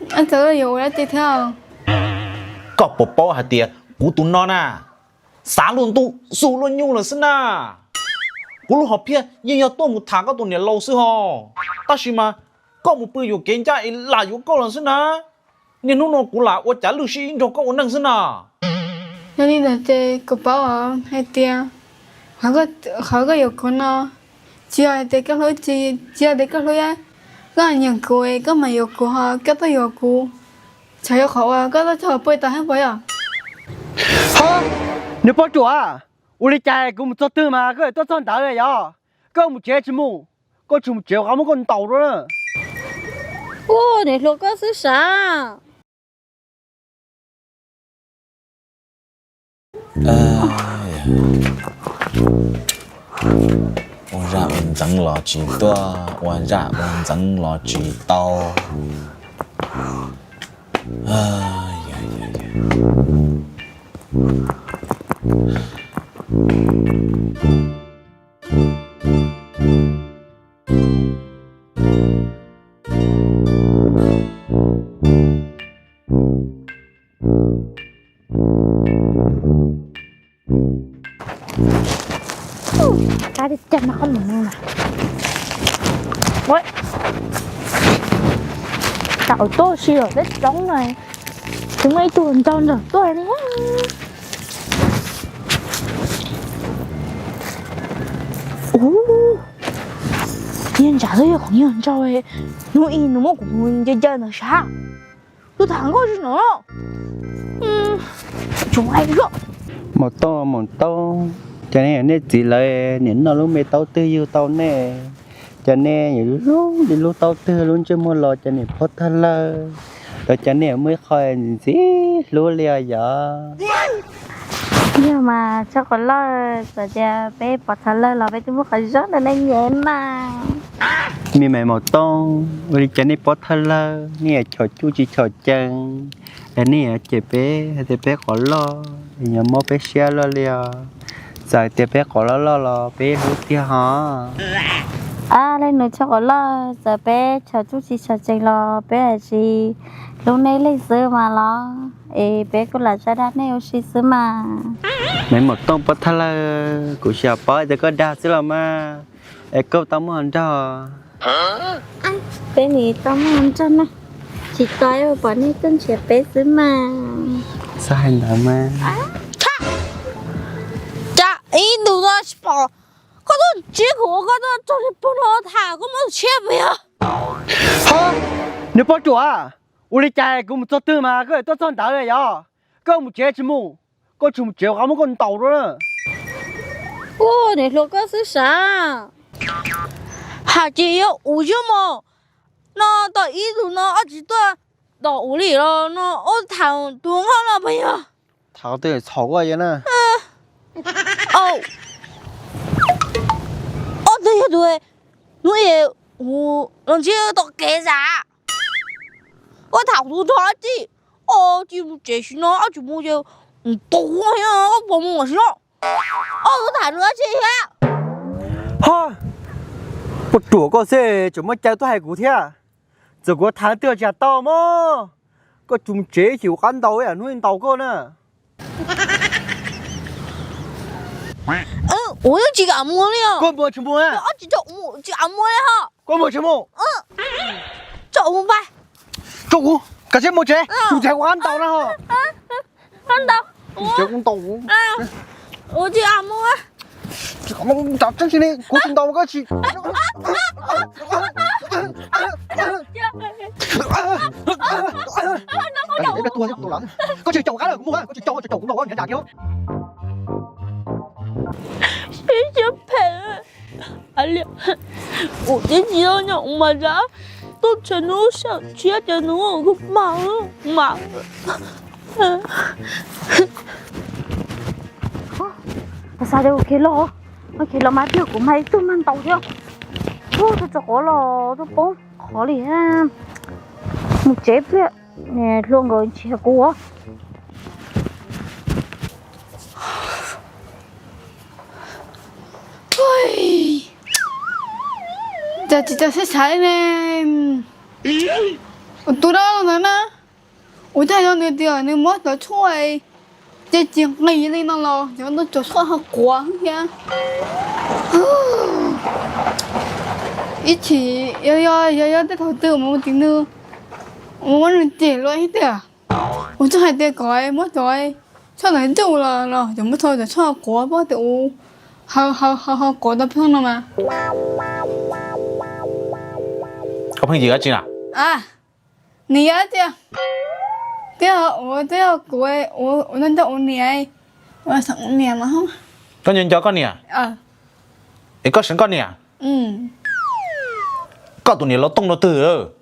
Txawm yuav ua dab tsi thiab? Koj puas paub hais tias kuv tus no na, xav luag ntuj xu luag nyuj lawm xwb na. Kuv lub hom phiaj yeej yog tuaj mus tham koj tus niam laus xwb hos, tab sis mas koj mus pw yuam kev ncaj es lam yuav koj lawm xwb na. Niaj hnub no kuv lam ua cav lwj sib ib nrog koj ua neej xwb na. Yog li ntawd ces kuv paub hais tias qhov koj yuav kuv no, tsis yog hais tias koj hlub, tsis yog tias koj hlub, koj nyiam kuv koj mam yuav kuv ho koj tuaj yuav kuv, txhawm yog qhov uas koj tuaj txog pw tau heev puas yog? Ho, niag poj ruam, ua li cas kuv mus txog twg mas koj tuaj txog ntawd yog? Koj mus tsev tsis mus, koj tsis mus tsev qab muab koj ntaus rau na. Ua niam hluas koj xwb sav. Ua zaj ua ntxeev los tsis tuaj, ua zaj ua ntxeev los tsis tau. Kab tiag tiag no qhov lus no na. Ua, tau tuaj si lawm peb roob no, twb muaj ib tug nraug nraug tuaj li. Ub, niag ntsam twb yog kuv niag nraug, hnub ib nws muab kuv mus ncaws ncaws ntawd sav. Tus tham nkauj tsis nov. Tsuas ai zoj. Maum Tooj, Maum Tooj, cas nej niam nej txiv lawv niam noj lub me taub twg yug tau nej? Cas nej yuav lub li lub taub twg lub ntsej muag los cas niam pob tawg lawg, los cas nej muaj ib qho ntxim hlub li os yog? Yog mas tsob qos loj, txawm tias peb pov thawj lawj los peb twb muab qhov zoo rau nej nyiam mas. Me me Maum Tooj, ua li cas nej pov thawj lawj nej yuav chom cuj tsis chom cees, es nej yuav cem peb hais tias peb qos loj, yuav mob peb siab luaj li os. Txawm tias peb qos loj loj los peb hlub tiag ho. A, leej nus tsob qos loj, txawm peb chom cuj tsis chom cees los peb tsis hlub nej leej xwb mas los, es peb kuj lam zaj dag nej ua si xwb mas. Me Maum Tooj pov thawj lawj, kuv xav paub tias koj dag xwb los mas, es koj tau muaj hluas nraug? Peb nim tau muaj hluas nraug na, tsis tau pom nej tuaj nrhiav peb xwb mas. Txhob hais ntawd mas. Cas ib ntus no tsis pom koj tuaj ntsib kuv, koj tuaj txog li pog no tham koj muab tshiab puas yog? Ho, niag poj ruam, ua li cas kuv mus txog twg mas koj tuaj txog ntawd yog? Koj mus tsev tsis mus, koj tsis mus tsev qhov muab koj ntaus rau na. Ua niam hluas koj xwb sav. Hais tias yog ua zog mos, no tom ib tug no ob tsis tuaj tom ua li los no ua tham tus nkauj no puas yog? Tham twg txhaum koj yog na. Ob tug yog tus hnub es los ntsib tom kev zam, ua tham tus nrog dab tsi, ob tsis mus tsev tsis no ob tsis mus ces mus tus puas mus si no, ob tus tham nws dab tsi thiab? Ho, poj ruam koj xwb tseem muaj cai tuaj hais kuv thiab. Txawm kuv tham twg tsis tau mog, koj tsis mus tsev ces kuv qab ntaus ib yam hnub ntaus koj na. Ua tsis kam mus li os. Koj mus tsis mus? Ob tsis tau mus, tsis kam mus li ho. Koj mus tsis mus? Tso mus pais. Tso kuv, koj tsis mus tsev, tsis mus tsev kuv qab ntaus na ho. Qab ntaus. Tsis mus tsev kuv ntaus. Ua tsis kam mus. Tsis kam mus, tsis li, kuv tsis ntaus koj tsis. Koj tsis caum kuv ntaus, koj tsis caum, tsis caum kuv ntaus, nyiam ntsam kiag. Ib siab phem, ua tib tsis nyob mas zam, tuaj tshav nws lub sij hawm tshiab ces nws kuj mas mas. Xav tias ua kev los, ua kev los mas tiag kuv mas ib tug mas ntaus thiab. Tuaj tso qhov los tuaj poob qhov li. Mus tsev pliag, hluas nkawd nrhiav kuv. Cas tsis tau saib xav li ne. Tus dab laug ntawd na, ua cas yog nws tias nws muab cov tshuaj ces tsis nqis li no los cov tuaj cov tshuaj ho quav thiab. Ib chim yog yog yog tej thaum twg mus tim nws, mus muab nws cem luag ib tiag. Ua txuj hais tias kom muab cov tshuaj ntawd ncuj los los cov muab txhua cov tshuaj quav pab tias ua ho quav tau pheej no mas. Koj pheej yws dab tsi na? Nws yog tias, tias ua tias kuv ua nco nco ua niam, ua xeem ua niam mas. Koj nco nco koj niam? Es koj seev koj niam? Koj tus niam laus Tooj no twg?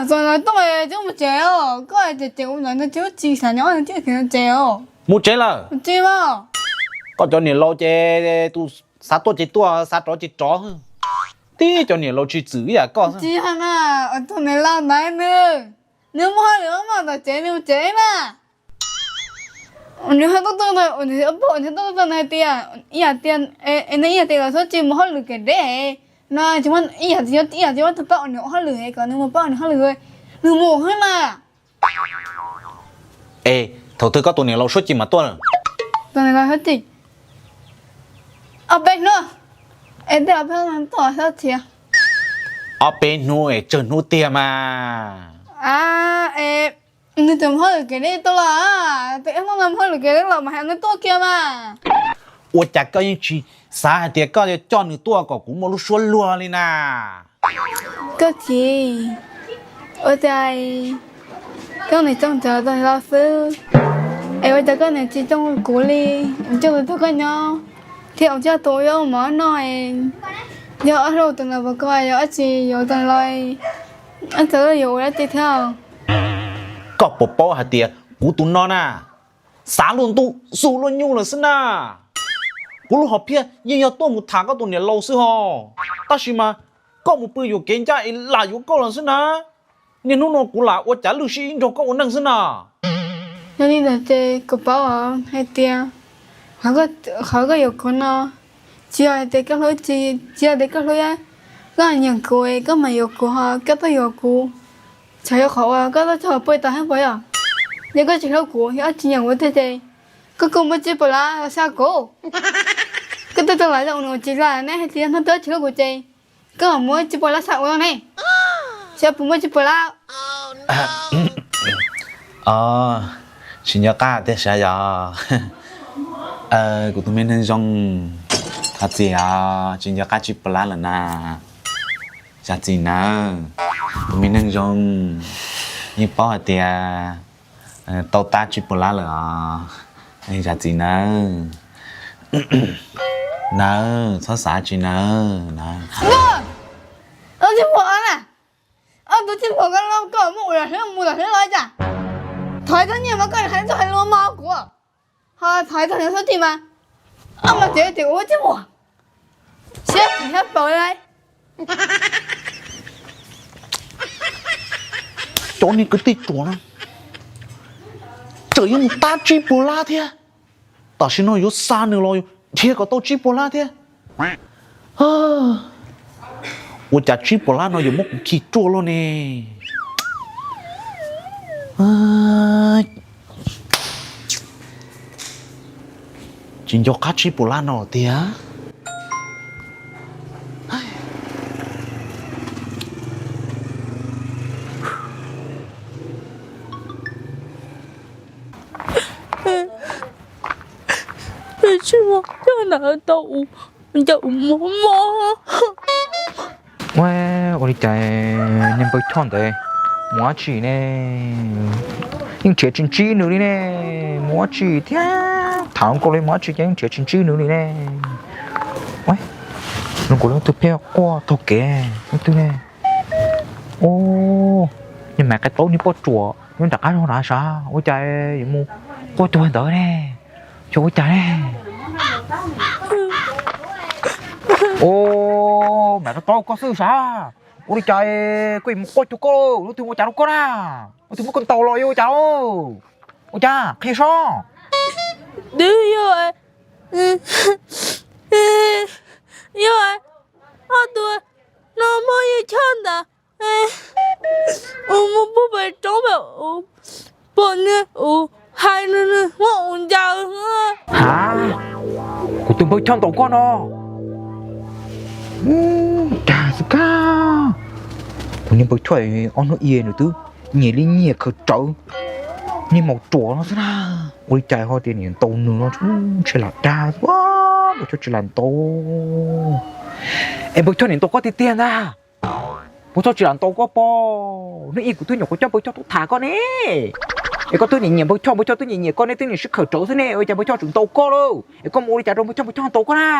Tus niam laus Tooj coj mus tsev os, koj ces ces ua ntawd no tsis tsis xav nyob no tsis khiav tsev os. Mus tsev lawm? Tsis mas. Koj cov niam laus ces tus xav tuaj ces tuaj, xav rov ces rov. Tib cov niam laus tsis txwm ib yam koj. Tsis yog na, tus niam laus ntawd nws, nws muaj hauj lwm mas tom tsev nws mus tsev mas. Nws ho tuaj tuaj ntawd, nws tuaj tuaj ntawd hais tias ib yam tias, nws ib yam tias los xub tsis mus hauj lwm kev deb no, ib yam tias ib yam tias muab tus pab ua nws ua hauj lwm kom nws mus pab ua nws hauj lwm, nws mus xwb mas. Es thaum twg koj tus niam laus Suab Ci mas tuaj? Tus niam laus Suab Ci, ob peb hnub, es tej ob peb hnub tuaj Suab Ci. Ob peb hnub es tsawg hnub tiag mas? Nws tseem mus hauj lwm kev deb tuaj los, tus ib hnub no mus hauj lwm kev deb los mas hais nws tuaj kiag mas. Ua cas koj yeej tsis xav hais tias koj yuav coj nws tuaj kom kuv muaj lub suab luag li na? Koj txiv, ua cas koj niam txooj tsav tau los xwb, es ua cas koj niam tsis txooj kuv li? Kuv coj tus tau koj nyob thiab, kuv coj tus yuav mov noj, yog ob hlub tus ntawd puas koj, yog dab tsi yuav tus los, ob txawm yuav ua dab tsi thiab? Koj puas paub hais tias kuv tus no na, xav luaj ntuj xu luaj nyuj lawm xwb na. Kuv lub hom phiaj yeej yog tuaj mus tham koj tus niam laus xwb hos, tab sis mas koj mus pw yuam kev ncaj es lam yuav koj lawm xwb na. Niaj hnub no kuv lam ua cav lwj sib ib nrog koj ua neej xwb na. Yog li ntawd ces kuv paub hais tias qhov koj yuav kuv no, tsis yog hais tias koj hlub, tsis yog tias koj hlub, koj nyiam kuv koj mam yuav kuv ho koj tuaj yuav kuv, txhawm yog qhov uas koj tuaj txog pw tau heev puas yog? Yog koj tsis hlub kuv, yog koj tsis nyiam kuv tiag ces koj kuj muab tsib puas lab los xa kuv. Koj tuaj tau lawm zoo nws ua tsis laj ne, hais tias hnub twg tsis hlub kuv ces koj muab tsib puas lab xa ua ne, xyov puas muaj tsib puas lab. Tsis nco qab tiag sav yog. Kuv tus me neeg zoo, thov txim os, tsis nco qab tsib puas lab lawm na. Zam txim nawb, tus me neeg zoo, yeej paub hais tias tau tab tsib puas lab lawm os. Zam txim nawb. Nawb, txhob xav tsis nawb nawb. Ob tug tsis pom na, ob tug tsis pom koj los koj muab ua lam hlwb mus lam hlwb los cas? Thov txhob nyiam mas koj hais txog hais lus mos kuv, ho thov txog nws xub tim mas, ob mas tsev tsev ua tsis muaj siab thiab paus li. Cov niag kwv tij ruam no, tseem yuav mus tab tsib puas lab thiab. Tam sim no yuav xa nws los dhia kom tau tsib puas lab thiab. Ua cas tsib puas lab no yuav muab kuv khi ruaj luaj ne? Tsis nco qab tsib puas lab no tiag. Tsis muaj coj ntawd tau, ua cas ua mob mob. Ua li cas niag npawg Choj ntawd mus dab tsi ne? Yeej nrhiav tsis ntsib nws li ne. Mus dab tsi thiab, tham nkaus li mus dab tsi ces yeej nrhiav tsis ntsib nws li ne. Zoo nkaus li leej twg pheej quaj taug kev leej twg ne. Niag Maiv Qaib Taub niag poj ruam nyob nram qab zog na sav, ua cas yuav mus quaj tuag ntawd ne? Xyov ua cas ne. Maiv Qaib Taub, koj xwb sav, ua li cas koj yuav mus quaj cuag koj, leej twg ua cas rau koj na? Leej twg muab koj ntaus los yuav ua cas? Ua cas qhia sob. Twb yog, yog ob tug no muab yawg Choj ntawd Ua mus pub pem roob pem, ua pom niag ua hais nws nws muab ua ncaws. Ha, kuv tus npawg Choj ntaus koj no. Dag xwb kag, kuv niag npawg Choj ob hnub i nws twb nyiam li nyiam khaws rawv niag maum ruam no xwb na. Ua li cas ho tias niam ntaus nws no, ntshe lam dag xwb, npawg Choj tsis lam ntaus. Es npawg Choj niam ntaus koj tiag tiag ntag. Npawg Choj tsis lam ntaus koj pob, hnub ib kuv twb nyuam qhuav coj npawg Choj tuaj tham koj ne. Es koj twb nyiam nyiam npawg Choj, npawg Choj twb nyiam nyiam koj ne, twb niam sib khaws rawv xwb ne, ua cas npawg Choj tseem ntaus koj lauj? Es koj mus ua li cas rau npawg Choj, npawg Choj ntaus koj na?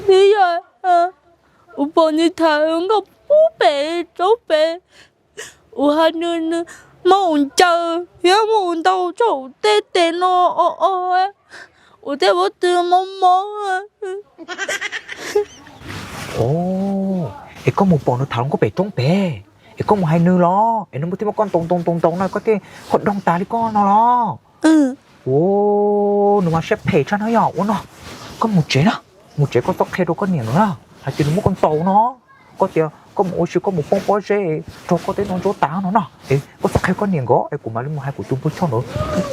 Nws yog ua pom nws tham nkauj pub pem roob pem, ua hais nws nws muab ua ncaws thiab muab ua ntaus tso tej tes no o o, ua tej pob tw mob mob. Es koj mus pom nws tham hluas nkauj pem roob pem, es koj mus hais nws los es nws muab thiaj muab koj ntaus ntaus ntaus ntaus no koj thiaj ho doog tas li koj no los? Ua, nws mas siab phem tshaj no yog ua no, koj mus tsev na, mus tsev koj txhob qhia rau koj niam nkawd na hais tias nws muab koj ntaus no. Koj tias koj mus ua si koj mus poob pob zeb rau koj tej no ntsuab tas no no, es koj txhob qhia koj niam nkawd es kuv mam li mus hais kuv tus npawg Choj ntawd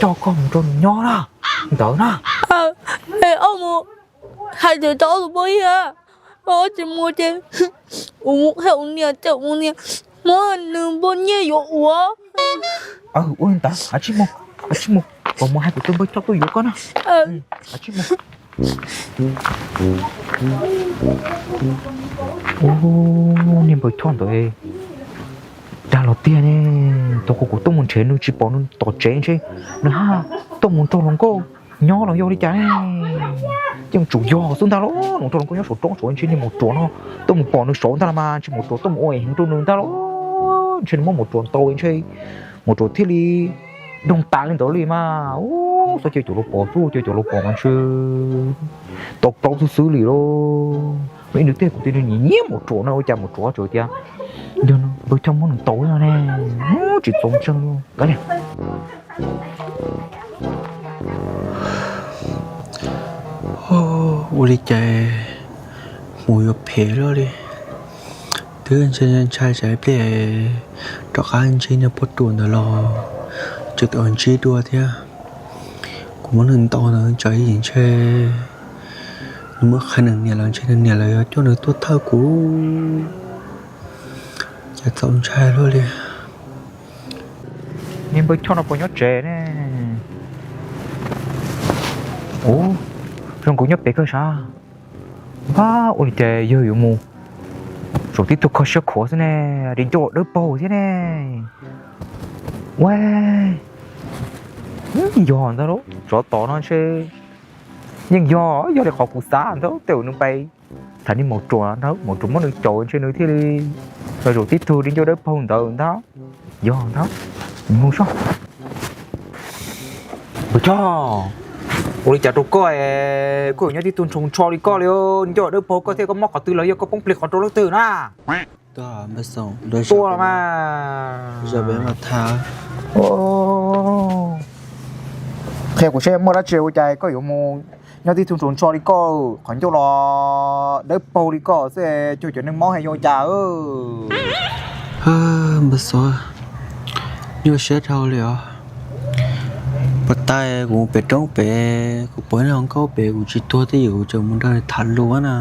coj koj mus nrog nws nyob na, ntawd na. Es ob mus hais tias rau ob tug poj niam, ob tsis mus ces ua mus qhia ua niam ces ua niam muab nws npog nyiaj yuav ua. Ua li ntawd, cia li mus, cia li mus, kuv mus hais kuv tus npawg Choj tuaj yuav koj na. Ua, niag npawg Choj ntawd dag los tiag ne. Thaum kuv tuaj mus nrhiav nws tsis pom nws tom tsev ntshe nws haj tuaj mus nrog hluas nkauj nyob los yog li cas ne. Yeej tsum yog xwb ntag lauj, nws nrog hluas nkauj nyob saum roob saud ntshe niag maum ruam no tuaj mus pom nws saud ntag los mas ntshe maum ruam tuaj mus ua heev rau nws ntag lauj. Ntshe nws muab maum ruam ntaus ntshe maum ruam thiaj li doog tas li ntawd li mas. Ub, txhob cia cov laus pom xwb, cia cov laus pom mas ntshe tau plaub xwb xwb li lauj. Ib nws tej kuv tias nws nyiam nyiam maum ruam no ua cas maum ruam tseem tias yog npawg Choj muab nws ntaus no ne. Tsis txaus ntseeg li. Ua li cas mus yuav phem luaj li. Twb ntshai ntshai tsam ib pliag rov qab ntsib niag poj ruam ntawd los tseem tau ntsib dua thiab. Kuv muab nws ntaus ntawd tsam ib ntshe nws muab qhia nws niam lawv ntshe nws niam lawv yuav coj nws tuaj thawj kuv. Cas txaus ntshai luaj li. Niag npawg Choj no puas nyob tsev ne? Ub, zoo nkaus nyob pem kawg sav. Ab, ua li cas yawg yuav mus saum tib tug kho siab khuav xwb ne, di ncauj dawb paug thiab ne. Ua, yog ntag lauj, tsov tom no ntshe yeej yog, yog li qhov kuv xav ntag, tej uas nws pais tham niag maum ruam ntag, maum ruam muab nws caum ntshe nws thiaj li los saum tib tug di ncauj dawb paug ntawd ntag. Yog ntag, mus saib. Npawg Choj, ua li cas rau koj es koj yuav nyob tib tug ntsho ntsho li koj li, di ncauj dawb paug koj thiab koj mob qhov twg los yog koj poob plig qhov rau leej twg na? Tuaj los mas. Qhia kuv seb muaj dab tsi ua cas koj yuav mus nyob tib tug ntsho ntsho li koj, qhov ncauj los dawb paug li koj xwb, cuag cov neeg mob heev yuav ua cas. Npawg Xov, nyuaj siab dhau li os. Puag ta kuv mus pem roob pem, kuv pom ib hluas nkauj pem kuv tsis tuag twj ywm kuv tseem mus nrog nws tham lus na.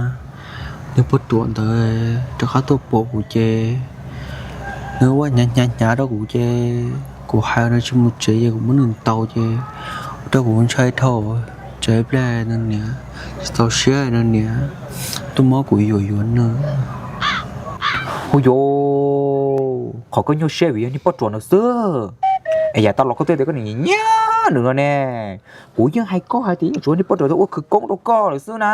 Niag poj ruam ntawd rov qab tuaj pom kuv ces nws ua hnyav hnyav hnyav rau kuv ces kuv hais nws tsis mus tsev ces kuv muab nws ntaus ces ua rau kuv ntshai dhau. Tsam ib pliag nws niam tsis txaus siab nws niam tuaj muab kuv yuam yuav nws. Hu yuav, qhov koj nyuaj siab vim yog niag poj ruam ntawd xwb. Es yav tas los koj twb tias koj nyiam nyiam nws no ne. Kuv yeej hais koj hais tias yeej tsuav niag poj ruam ntawd ua khawv koob rau koj lawm xwb na.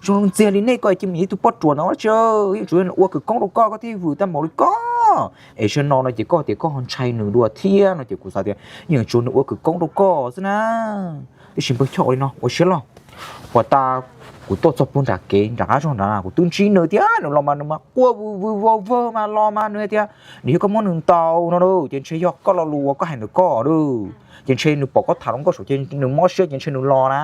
Zoo ntxiag li nej koj cia mus nyiam ib tug poj ruam ntawd dab tsi, yeej tsuav ua khawv koob rau koj koj thiaj vwm tag npaum li koj. Es zaum no no ces koj tias koj ho ntshai nws dua thiab no ces kuv xav tias yeej tsuav nws ua khawv koob rau koj xwb na. Tab sis npawg Choj ua li no ua siab loj. Puag ta kuv tuaj txog puag nram kev nram qab zog nrad kuv twb ntsib nws thiab, nws los mas nws mas quaj vwg vwg vawg vawg mas los mas nws hais tias nws yog koj muab nws ntaus no lauj, ces ntshe yog koj lo lus uas koj hais ntawd koj lauj. Ces ntshe nws pom koj tham hluas nkauj saum ces nws mob siab ces ntshe nws los na.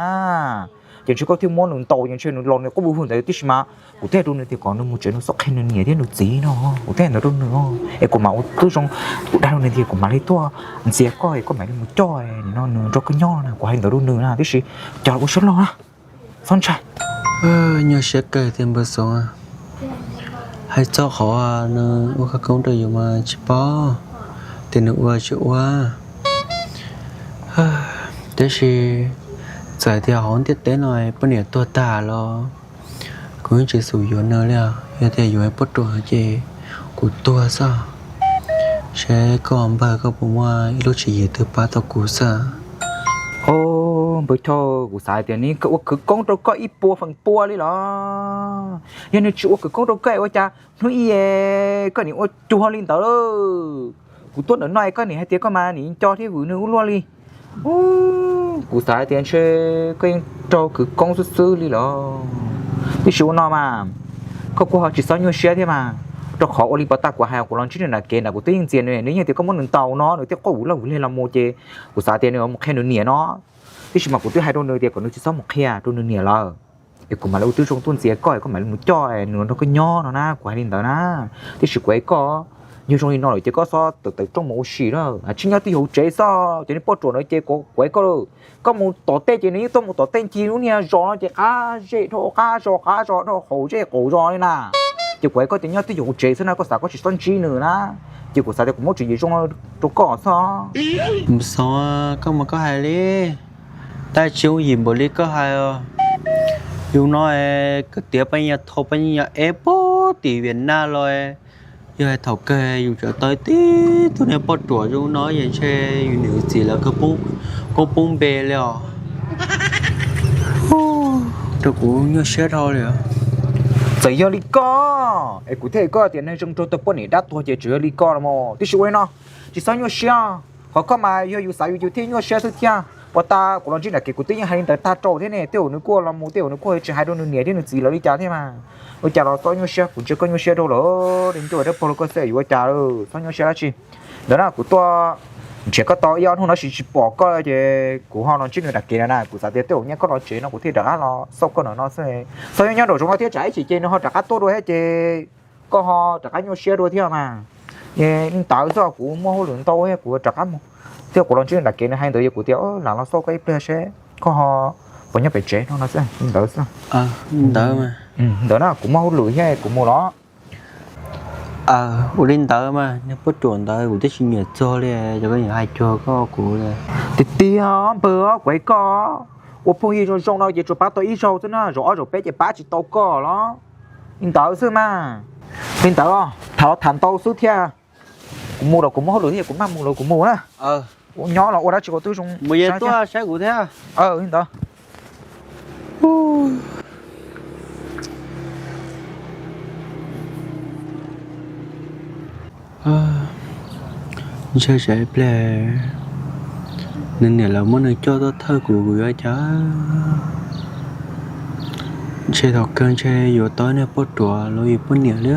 ces ntshe koj thiaj muab nws ntaus ces ntshe nws los nws quaj vwg vwg ntawd tib si mas. Kuv thiaj hais rau nws tias kom nws mus tsev nws xob qhia nws niam thiab nws txiv no, kuv thiaj hais ntawd rau nws. Es kuv mam ua tib zoo, kuv dag rau nws tias kuv mam li tuaj ntxias koj es koj mam li mus coj no nws nrog koj nyob na, kuv hais li ntawd rau nws na tib si. Cov ua siab loj na, txhob ntshai. Nyuaj siab kawg tiag npawg Xoom. Hais txog qhov nws ua khawv koob rau yus mas tsis paub tias nws ua tsis ua. Tab sis txawm tias hauv ntiaj teb no poj niam tuag tag los kuv yeej tsis xum yuav nws li os. Yog tias yuav poj ruam ces kuv tuag xwb. Seb koj npawg koj puas muaj ib lub tswv yim twg pab tau kuv xwb. Os npawg Chau, kuv xav hais tias nws ua khawv koob rau koj ib puas feem pua li los? Yog nws tsis ua khawv koob rau koj es ua cas hnub ib koj nim ua cuag li ntawd lawm? Kuv tuaj ntawm no es koj nim hais tias koj mas nim nco thiab vwm nws ua luaj li. Kuv xav hais tias ntshe koj yeej raug khawv koob xwb xwb li los. Tiam sis ua no mas koj kuj ho tsis txhob nyuaj siab thiab mas, rau qhov ua li puag ta kuv hais kuv los ntsib nws nram kev ntawd kuv twb yeej ntxias nws, nws yeej tias koj muab nws ntaus no nws thiaj quaj vwm laj vwm lig los mus ces kuv xav tias nws mus qhia nws niam no. Tiam sis mas kuv twb hais rau nws tias kom nws tsis txhob mus qhia rau nws niam lawm, es kuv mam li ua tib zoo tuaj ntxias koj es koj mam li mus coj nws los nrog koj nyob no na, kuv hais li ntawd na. Tiam sis kuv hais koj, yog zoo li no lawm ces koj txhob tawm tawm rooj mus ua si na, tsis nyob twj ywm hauv tsev xwb ces nws poj ruam ntawd ces kuv hais koj lawm, koj mus tom tej ces nws yeej tuaj mus tom tej ncig lub niag zos no ces qab zej dhau qab zos qab zos dhau qaum zej qaum zos li na. Ces kuv hais koj tias nyob twj ywm hauv tsev xwb na, koj xav koj tsis txhob ntsib nws na, ces kuv xav tias kuv muab tswv yim zoo rau koj xwb. Xov, koj mas koj hais li, tab tsis yooj yim npaum li koj hais os. Yus no koj tiav paj nyaj thau paj nyaj eb puag tim Viam Nam los, yog hais thaum kawg yus tseem tau tib tug niag poj ruam zoo no ces ntshe yus niam yus txiv lawv kawg poob npe li os. Rau kuv nyuaj siab dhau li. Txawm yog li koj es kuv thiaj hais koj tias neeg zoo raug tau poj niam dab tuag ces tsuas yog li koj los mas, tiam sis ua li no, tsis txhob nyuaj siab. Qhov koj mas yog yus xav yus yus thiaj nyuaj siab xwb thiab. Puag ta kuv los ntsib nram kev kuv twb yeej hais li ntawd tag rau thiab ne, tej zaum nws kuj los mus tej zaum nws kuj tsis hais rau nws niam thiab nws txiv lawv li cas thiab mas. Ua cas los txhob nyuaj siab, kuv ntsia koj nyuaj siab dhau lawm, li ntuj dab pog los koj xav yuav ua cas, txhob nyuaj siab dab tsi. Ntawd na kuv tuaj nrhiav koj tau ib ob hnub no tsis tsis pom koj ces kuv ho los ntsib nws nram kev no na, kuv xav tias tej zaum nyab koj los tsev no kuv thiaj rov qab los xauj koj ntawm no xwb. Txhob nyob nyob nraum zoov no thiab tsam ib chim ces nws ho rov qab tuaj dua thiab ces koj ho rov qab nyuaj siab dua thiab mas. Li ntawd xwb, kuv muaj hauj lwm ntau thiab kuv rov qab mus. Thiab kuv los ntsib nram kev nws hais ntawd ces kuv tias lam los xauj koj ib pliag seb koj ho puas nyob pem tsev no no xwb, li ntawd xwb. Ntawd na kuv muaj hauj lwm thiab kuv mus los. Aw, ua li ntawd mas niag poj ruam ntawd kuv twb tsis nyiam txog li, cov koj nyiam hais cuag koj kuv li. Tiag tiag npawg, kuv hais koj, ua phooj ywg zoo zoo no ces tsuas pab tau ib zaug xwb na, zaum ob zaum peb ces pab tsis tau koj los. Li ntawd xwb mas. Li ntawd, tham los tham ntau xwb thiab. Kuv mus los kuv muaj hauj lwm thiab, kuv maj mus los kuv mus na. Nyob los ua dab tsi kuv twb zoo. Mus tuaj saib kuv thiab. Li ntawd. Ntshe tsam ib pliag nws niam lawv muab nws coj tuaj thawj kuv, kuv yuav cas. Ntshe thaum kawg ntshe yuav tau niag poj ruam los yus poj niam li.